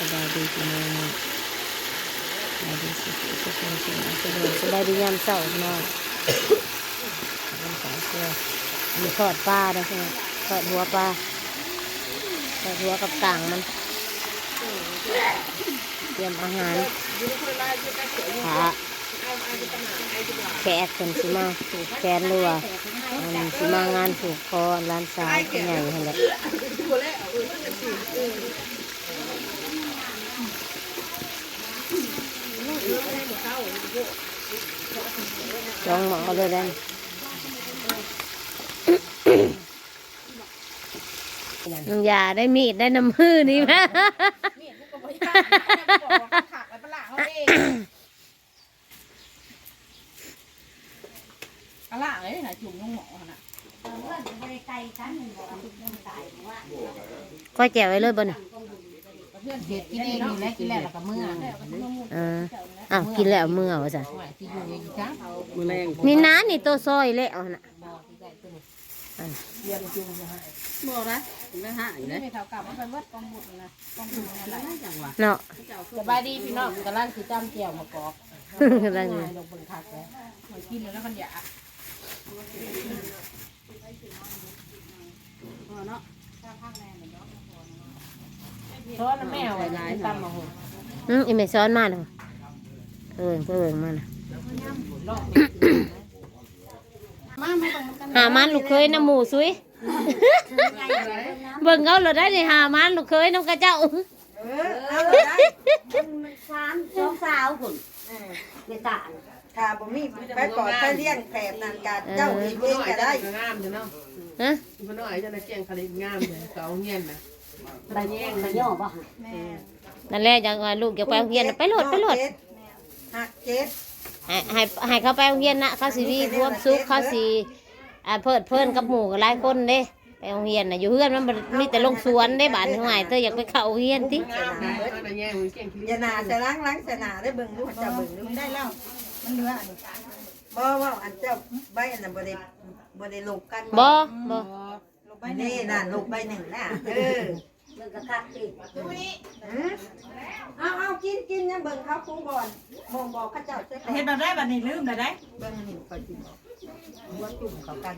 ສະບາຍດີພີ່ນ້ອງ ສະບາຍດີສຸກໆ ສະບາຍດີຍາມເຊົ້າພີ່ນ້ອງ. ອັນນີ້ທອດປາເດີພີ່ນ້ອງ ທອດຫົວປາ ທອດຫົວກັບກາງມັນ ຕຽມອາຫານ ຖ້າແຂກເພິ່ນຊິມາຜູກແຂນ ຫຼືວ່າ ອັນ ຊິມາງານຜູກຄໍຫຼານສາວຜູ້ໃຫຍ່ຫັ້ນແຫຼະ. ສອງໝໍ້ເລີຍແຫຼະ. ຢ່າໄດ້ມີດໄດ້ນຳມືນີ້ມາ ມີດມັນກໍບໍ່ຍາກ ມັນກໍບໍ່ຄັກ ແລ້ວໄປລ້າງເອົາເອງ. ອາລະເອີຍ ຫາຈຸ່ມລົງໝໍ້ຫັ້ນນະ. ເຮືອນກໍບໍ່ໄດ້ໄກກັນ ມັນບໍ່ເອົາຈຸ່ມລົງຕາຍວ່າ ກ້ອຍແຈ່ວໄວ້ເລີຍບໍ່ນີ້? ເຮືອນເຮັດກິນເອງນີ້ແຫຼະ ກິນແລ້ວລະກະເມືອ. ເອີ ອ້າວ ກິນແລ້ວເມືອວ່າຊັ້ນ. ໂອ້ຍ ຊິຢູ່ອີກຈັກ ມື້ແລງ ນີ້ນາ ນີ້ໂຕຊອຍແລ້ວຫັ້ນນະ. ບໍ່ນະ ບໍ່ຫາຍເດ້ ເຂົາກັບມາໄປເບິດກອງບຸນນະ ກອງບຸນນັ້ນແຫຼະ ເນາະ. ສະບາຍດີພີ່ນ້ອງ ກຳລັງຊິຈ້ຳແຈ່ວມະກອກ ກຳລັງ ລົງເບິ່ງຄັກແລ້ວ ກິນແລ້ວມັນຢາກ ພໍເນາະ. ຊ້ອນແມ່ໄວ້ຕຳໝາກຫຸ່ງ. ອື ອີແມ່ຊ້ອນມາແລ້ວ ເອີ ເບິ່ງມານະ. ຫາມັນລູກເຂີຍນຳໝູ່ສຸຍ ເບິ່ງເອົາໂລດໄດ໋ນີ້ ຫາມັນລູກເຂີຍນຳຂະເຈົ້າ. ເອີ ເອົາໂລດໄດ໋ ສາມ ສອງສາວພຸ້ນ ເອີ ແມ່ຕານ ຖ້າບໍ່ມີໄປປອດໄປລ້ຽງແປບນັ້ນກະ ເອີ ເຈົ້າເຮັດເອງກະໄດ້ ງາມຢູ່ເນາະ. ຮະ ຜູ້ນ້ອຍເຈົ້ານະ ກຽງຄະລິດງາມເດ້ ເຂົາເອົາຮຽນນະ ໃບແຍງໃບຍໍບໍ່? ແມ່ນ ນັ້ນແຫຼະ ຈັ່ງວ່າລູກຢາກໄປໂຮງຮຽນນະ ໄປໂລດ ໄປໂລດ ຮັກເຈັບ ໃຫ້ ໃຫ້ ໃຫ້ເຂົາໄປໂຮງຮຽນນະ ເຂົາຊິມີຄວາມສຸກ ເຂົາຊິ ອ່າ ເພີດເພີນກັບໝູ່ຫຼາຍຄົນເດ້. ໄປໂຮງຮຽນນະ ຢູ່ເຮືອນມັນບໍ່ ມີແຕ່ລົງສວນເດ້ບາດນີ້. ຫ້ວຍ ເຈົ້າຢາກໄປເຂົ້າໂຮງຮຽນຕິ? ຢ່າໜ້າໃສ່ຫຼັງ ຫຼັງໃສ່ໜ້າເດີ ເບິ່ງດູ ເຈົ້າເບິ່ງດູ ໄດ້ແລ້ວ ມັນເຫຼືອອັນ ບໍ່ ເວົ້າອັນເຈົ້າໃບອັນນັ້ນບໍ່ໄດ້ ບໍ່ໄດ້ລົບກັນ ບໍ່ ບໍ່ ລົບໃບນີ້ນະ ລົບໃບໜຶ່ງນະ ເອີ ເບິ່ງກະຄັກຕິ ຫືມ ເອົາ ເອົາ ກິນ ກິນ ຍັງເບິ່ງເຂົາຄູບອນ ບໍ່ ບໍ່ ເຂົາເຈົ້າ ເຮັດແບບໃດບາດນີ້ ລືມແລ້ວໃດ໋ ເບິ່ງອັນນີ້ຂ້ອຍຊິບອກ ຫົວຈຸ່ມເຂົ້າກັນ.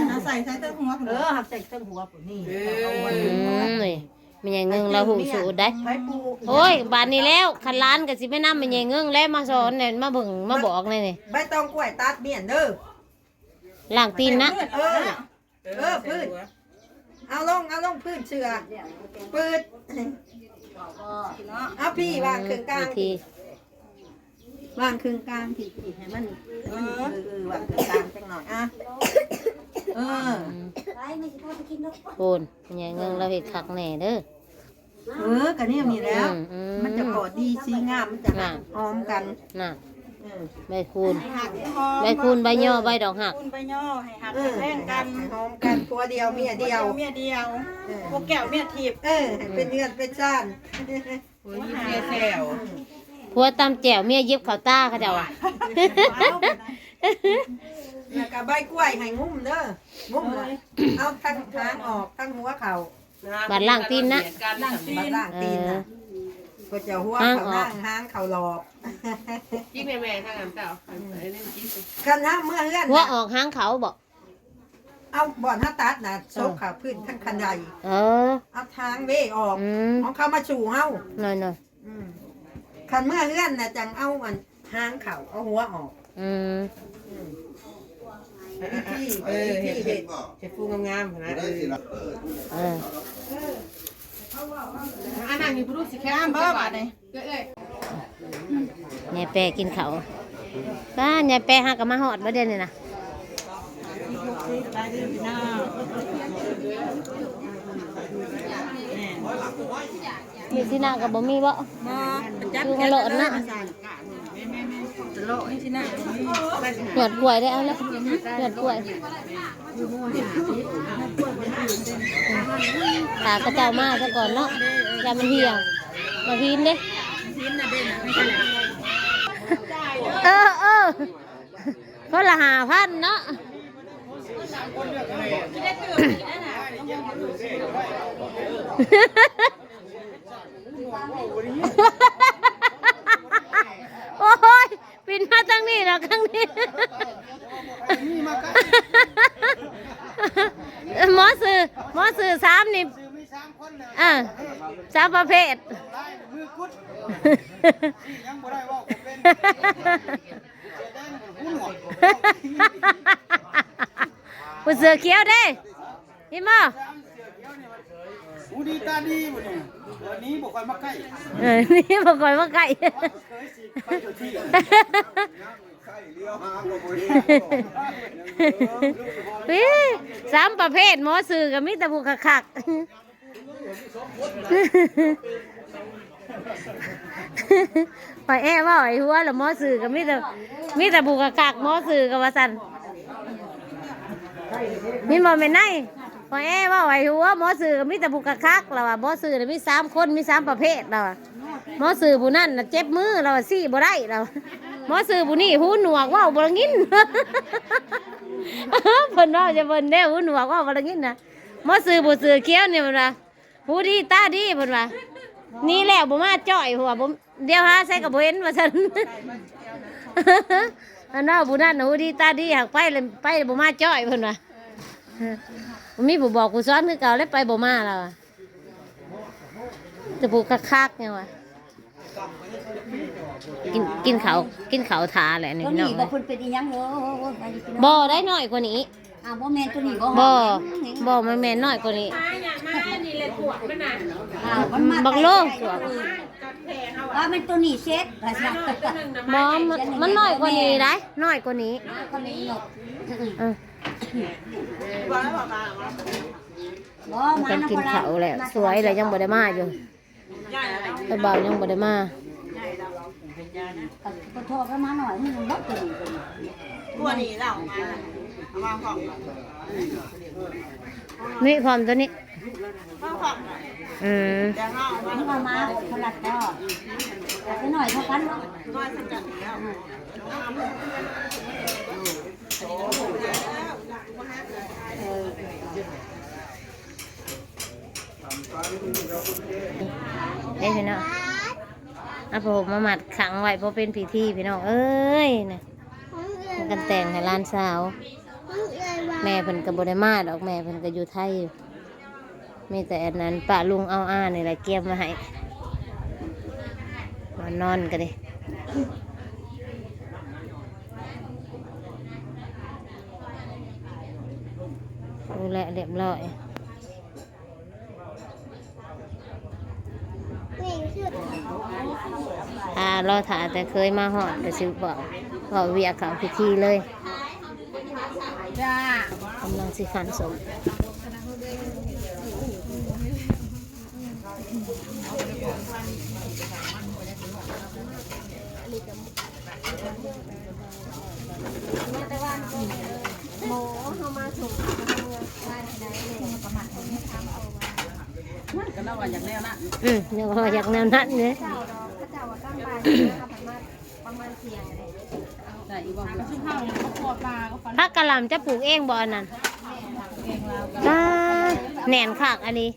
ເຮົາໃສ່ ໃສ່ເທິງຫົວພຸ້ນ ເອີ ເຮົາໃສ່ເທິງຫົວພຸ້ນ ນີ້ ເອີ ເອົາຫົວ ອືມ ນີ້ ແມ່ໃຫຍ່ເງິງລາວຮູ້ສູດໄດ໋ ໃຜປູກ ໂອ້ຍ ບາດນີ້ແລ້ວ ຄັນຫຼານກໍຊິໄປນຳແມ່ໃຫຍ່ເງິງແຫຼະ ມາສອນແຫຼະ ມາເບິ່ງ ມາບອກແດ່ນີ້ ໃບຕອງກ້ວຍຕັດມ້ຽນເດີ ລ້າງຕີນນະ ເອີ ເອີ ພື້ນ ເອົາລົງ ເອົາລົງພື້ນເຊື່ອ ປືດ ເອົາພີ້ວາງເຄິ່ງກາງ ວາງເຄິ່ງກາງ ພີ້ ພີ້ ໃຫ້ມັນ ເອີ ມັນ ເອີ ເອີ ວາງເຄິ່ງກາງຈັກໜ້ອຍ ອ່ະ ເອີ ອືມ ພຸ້ນ ຍາຍເງິງລາວເຮັດຄັກແນ່ເດີ ເອີ ກະແນວນີ້ແຫຼ້ວ ອືມ ອືມ ມັນຈະກອດດີ ສີງາມ ມັນຈະຫອມກັນ ນັ້ນ ເອີ ໃບຄູນ ໃບຄູນ ໃບຍໍ່ ໃບດອກຮັກ ຄູນໃບຍໍ່ ໃຫ້ຮັກ ເອີ ແພງກັນ ໃຫ້ຫອມກັນ ຜົວດຽວເມຍດຽວ ຜົວດຽວເມຍດຽວ ເອີ ຜົວແກ້ວເມຍທິບ ເອີ ໃຫ້ເປັນເຮືອນເປັນຊານ ຜົວຍິບເມຍແຊວ ຜົວຕຳແຈ່ວ ເມຍຫຍິບເຂົ້າຕາ ເຂົາເຈົ້າວ່າ ແລ້ວກະໃບກ້ວຍໃຫ້ງຸ້ມເດີ ງຸ້ມ ເອົາທັງຫາງອອກ ທັງຫົວເຂົ້າ ບາດລ້າງຕີນນະ ລ້າງຕີນ ບາດລ້າງຕີນນະ ເອີ ເຂົາເຈົ້າຫົວເຂົ້ານາງ ຫາງເຂົ້າຫຼອກ ກິນແມ່ໆ ທາງນັ້ນເຈົ້າ ອັນນີ້ກິນ ຄັນເຮົາເມືອເຮືອນ ຫົວອອກຫາງເຂົ້າບໍ? ເອົາບ່ອນເຮົາຕັດນະ ເອີ ສົກເຂົ້າພື້ນທາງຄັນໄດ ເອີ ເອົາທາງເວອອກ ອືມ ຂອງເຂົາມາສູ່ເຮົາ ນ້ອຍໆ ອືມ ຄັນເມືອເຮືອນນະ ຈັ່ງເອົາອັນຫາງເຂົ້າ ເອົາຫົວອອກ ອືມ ອືມ ວິທີ ເອີ ວິທີເຮັດ ເຮັດຟູງາມໆຫັ້ນນະ ເອີ ເອີ ອັນນັ້ນນີ້ບໍ່ຮູ້ຊິແຄມບໍ່ບາດນີ້ ຍາຍແປກິນເຂົ້າ ປ້າ ຍາຍແປຫາກະມາຮອດບໍ່ດຽວນີ້ນະ ມີຊິນາກະບໍ່ມີບໍ່? ບໍ່ ຈັດ ຢູ່ຫັ້ນໂລດນະ ແມ່ນໆໆ ຕະຫຼອດຊິນາກະບໍ່ມີ ຍອດກ້ວຍໄດ້ເອົາແລ້ວ ຍອດກ້ວຍ ຖ້າເຂົາເຈົ້າມາຊະກ່ອນເນາະ ຢ່າມັນເຫ່ຽ ມາຫີນເດ້ ເອີ ເອີ ຄົນລະຫ້າພັນເນາະ. ເ ໂອ້ຍ ປິ່ນມາທາງນີ້ເນາະ ທາງນີ້ ໝໍຊື່ ໝໍຊື່ສາມນີ້ ເອີ ສາມປະເພດ ຜູ້ເສື້ອຂຽວເດ້ ເຫັນບໍ່? ຫູດີຕາດີບໍ່ນີ້? ອັນນີ້ບໍ່ຄ່ອຍມັກໃກ້ ເອີ ນີ້ບໍ່ຄ່ອຍມັກໃກ້ ເຄີຍຊິໄປຢູ່ທີ່ ເອີ ສາມປະເພດ ໝໍຊື່ກໍມີແຕ່ຜູ້ຄັກໆ. ຂ້ອຍແອເວົ້າໃຫ້ຫົວລະ ໝໍຊື່ກໍມີແຕ່ ມີແຕ່ຜູ້ຄັກໆ ໝໍຊື່ກໍວ່າຊັ້ນ ມີບໍ່ແມ່ນໄນ? ຂ້ອຍແອເວົ້າໃຫ້ຫົວ ໝໍຊື່ກໍມີແຕ່ຜູ້ຄັກໆ ລະວ່າ ໝໍຊື່ນະມີສາມຄົນ ມີສາມປະເພດ ລະວ່າ ໝໍຊື່ຜູ້ນັ້ນນະເຈັບມື ລະວ່າ ຊີ້ບໍ່ໄດ້ ລະວ່າ ໝໍຊື່ຜູ້ນີ້ຫູໜວກ ເວົ້າບໍ່ໄດ້ຍິນ ເພິ່ນເວົ້າຈະເພິ່ນເດ້ ຫູໜວກ ເວົ້າບໍ່ໄດ້ຍິນນະ ໝໍຊື່ຜູ້ເສື້ອຂຽວນີ້ ເພິ່ນວ່າ ຫູດີຕາດີເພິ່ນວ່າ ໜີແລ້ວບໍ່ມາຈ້ອຍ ເພາະວ່າບໍ່ ດຽວຫາໃສກໍບໍ່ເຫັນວ່າຊັ້ນ ອັນວ່າຜູ້ນັ້ນຫູດີຕາດີ ຫາກໄປແລ້ວ ໄປແລ້ວບໍ່ມາຈ້ອຍເພິ່ນວ່າ ບໍ່ມີຜູ້ບອກຜູ້ສອນຄືເກົ່າແລ້ວ ໄປບໍ່ມາລາວ ແຕ່ຜູ້ຄັກໆ ຫຍັງວ່າ ກິນ ກິນເຂົ້າ ກິນເຂົ້າຖ້າແຫຼະນີ້ ໂຕນີ້ ພີ່ນ້ອງ ບໍ່ເພິ່ນເປັນອີຫຍັງເລີຍ ບໍ່ໄດ້ ນ້ອຍກວ່ານີ້ ອ້າວ ບໍ່ແມ່ນໂຕນີ້ບໍ່? ບໍ່ ບໍ່ ມັນແມ່ນນ້ອຍກວ່ານີ້ ອ້າວ ມັນມາ ບັກໂລ ວ່າແມ່ນໂຕນີ້ເຊັດ ບໍ່ ມັນ ມັນນ້ອຍກວ່ານີ້ໄດ໋ ນ້ອຍກວ່ານີ້ ນ້ອຍກວ່ານີ້ ເອີ ບໍ່ ມາ ເພິ່ນກິນເຂົ້າແລ້ວ ສວຍແລ້ວ ຍັງບໍ່ໄດ້ມາຢູ່. ໄອ້ບ່າວຍັງບໍ່ໄດ້ມາ ກະໂທກັນມາໜ້ອຍໜຶ່ງ ບໍ່ເປັນ ຕົວນີ້ລາວມາ ເອົາມາພ້ອມ ນີ້ພ້ອມຕົວນີ້ ມາພ້ອມ ອືມ ດຽວເຮົາເອົາມາ ນີ້ເອົາມາ ຄົນລະຕໍ່ ໜ້ອຍເທົ່າກັນເນາະ ນ້ອຍສ່ຳກັນແລ້ວ ເອີ. ເດ້ພີ່ນ້ອງ ເອົາຜ້າຫົ່ມມາມັດຂັງໄວ້ ພໍເປັນພິທີພີ່ນ້ອງເອີຍ ນະ ພາກັນແຕ່ງໃຫ້ຫຼານສາວ ແມ່ເພິ່ນກໍບໍ່ໄດ້ມາດອກ ແມ່ເພິ່ນກໍຢູ່ໄທຢູ່ ມີແຕ່ອັນນັ້ນ ປ້າລຸງເອົາອານີ້ແຫຼະກຽມມາໃຫ້ ບ່ອນນອນກໍດີ. ໂອ້ ແລະ ລຽບຮ້ອຍ ຖ້າລໍຖ້າແຕ່ເຄີຍມາຮອດ ກໍຊິເວົ້າ ເວົ້າວຽກເຂົ້າພິທີເລີຍ ກຳລັງຊິຂັ່ນສົ້ມ. ບໍ່ ເຮົາມາສົ່ງ ມັນກໍລາວວ່າຢາກແນວນັ້ນ ອືມ ຍັງວ່າຢາກແນວນັ້ນເດ້ ເຈົ້າດອກ ເຂົາເຈົ້າວ່າຕອນບ່າຍ ເຂົາເຈົ້າກໍມາ ປະມານທ່ຽງເດ້ ໄດ້ອີກບໍ່? ຜັກກະຫຼ່ຳຈະປູກເອງບໍ່ອັນນັ້ນ? ປ້າ ແໜ້ນຄັກອີ່ຫຼີ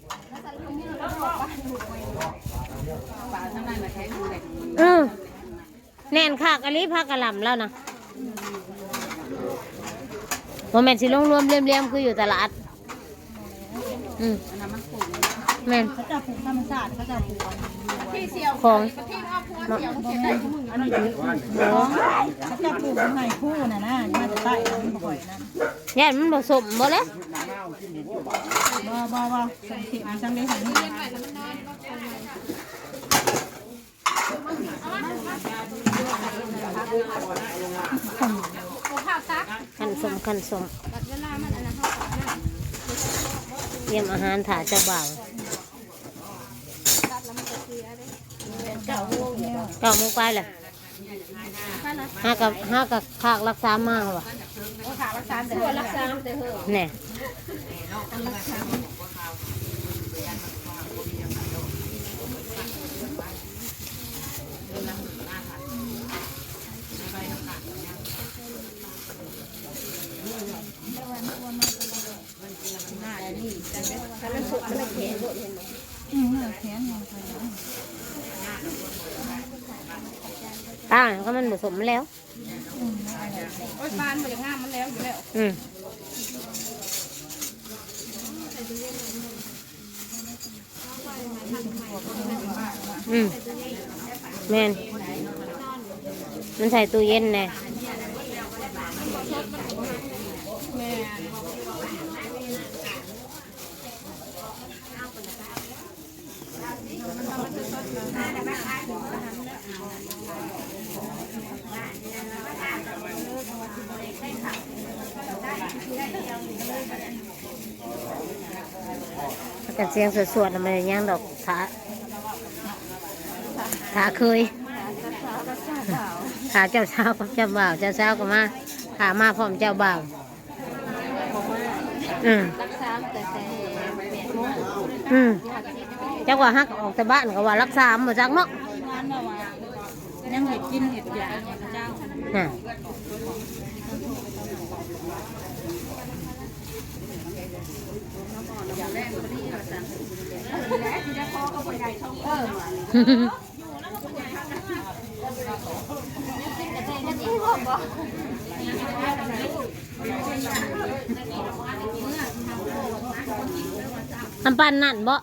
ເອີ ແໜ້ນຄັກອີ່ຫຼີ ຜັກກະຫຼ່ຳລາວນະ ບໍ່ແມ່ນຊິລົງລວມລຽມໆ ຄືຢູ່ຕະຫຼາດ. ອືມ ອັນນັ້ນມັນປູກ ແມ່ນ ເຂົາເຈົ້າປູກທຳມະຊາດ ເຂົາເຈົ້າປູກ ຂອງ ບໍ່ແມ່ນ ອັນນີ້ ເຂົາເຈົ້າປູກຢູ່ໄຮ່ພູນະນະ ມາແຕ່ໃຕ້ ມັນບໍ່ຄ່ອຍນັ້ນ ຢ້ານມັນບໍ່ສົມບໍ່ແຫຼະ ບໍ່ ບໍ່ ບໍ່ ສົມເຂັ້ມຈັ່ງໄດ້ຫັ້ນ. ຄັນສົ້ມ ຄັນສົ້ມ ຕຽມອາຫານຖ້າເຈົ້າບ່າວ ເກົ້າໂມງປາຍແລ້ວ ຫາກະ ຫາກະພາກລັກສາມມາຫວາ ແນ່. ອືມ ແຂງ ຕາ ກໍມັນບໍ່ສົມແລ້ວ. ໂອ້ຍ ປານບໍ່ຢາກງາມ ມັນແລ້ວຢູ່ແລ້ວ. ອືມ ອືມ ແມ່ນ ມັນໃສ່ຕູ້ເຢັນແດ່. ປະກັນສຽງສວດໆ ນະ ມັນຍັງດອກ ຖ້າ ຖ້າເຄີຍ ຖ້າເຈົ້າສາວກັບເຈົ້າບ່າວ ເຈົ້າສາວກໍມາ ຖ້າມາພ້ອມເຈົ້າບ່າວ. ອືມ ຫຼັກສາມແຕ່ແປດໂມງ ອືມ ຈັກວ່າຫາກອອກແຕ່ບ້ານກໍວ່າຫຼັກສາມບໍ່ຈັກເນາະ. ຍັງເຮັດກິນເຮັດຢາກເຈົ້າ ຮະ ທຳປານນັ້ນບໍ່?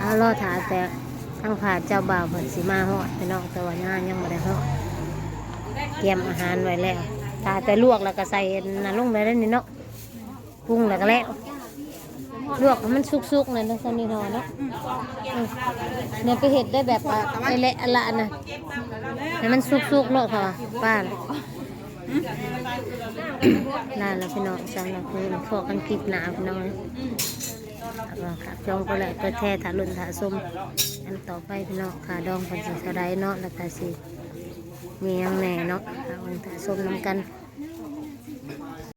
ເອົາ ລໍຖ້າແຕ່ທາງພາເຈົ້າບ່າວເພິ່ນຊິມາຮອດພີ່ນ້ອງ ແຕ່ວ່າຍັງ ຍັງບໍ່ໄດ້ຮອດ ກຽມອາຫານໄວ້ແລ້ວ ຖ້າແຕ່ລວກແລ້ວກໍໃສ່ອັນນັ້ນລົງໄດ້ເດ້ນີ້ເນາະ. ປຸງແລ້ວກໍແລ້ວ ລວກໃຫ້ມັນສຸກໆ ນັ້ນ ຊັ້ນນີ້ເນາະ ເນາະ. ອືມ ນີ້ໄປເຮັດໄດ້ແບບວ່າ ແຫຼະ ອະລະ ນະ ໃຫ້ມັນສຸກໆ ໂລດ ເພາະວ່າປານະ. ລາແລ້ວພີ່ນ້ອງ ສຳລັບມື້ນີ້ ພໍ້ກັນຄລິບໜ້າພີ່ນ້ອງ. ຝາກຊ່ອງກົດໄລກົດແຊ ຖ້າລຸ້ນຖ້າຊົມກັນຕໍ່ໄປພີ່ນ້ອງ ຄ່າດອງເພິ່ນຊິເທົ່າໃດເນາະ ແລ້ວກໍຊິມີຫຍັງແດ່ເນາະ ຖ້າເບິ່ງຖ້າຊົມນຳກັນ.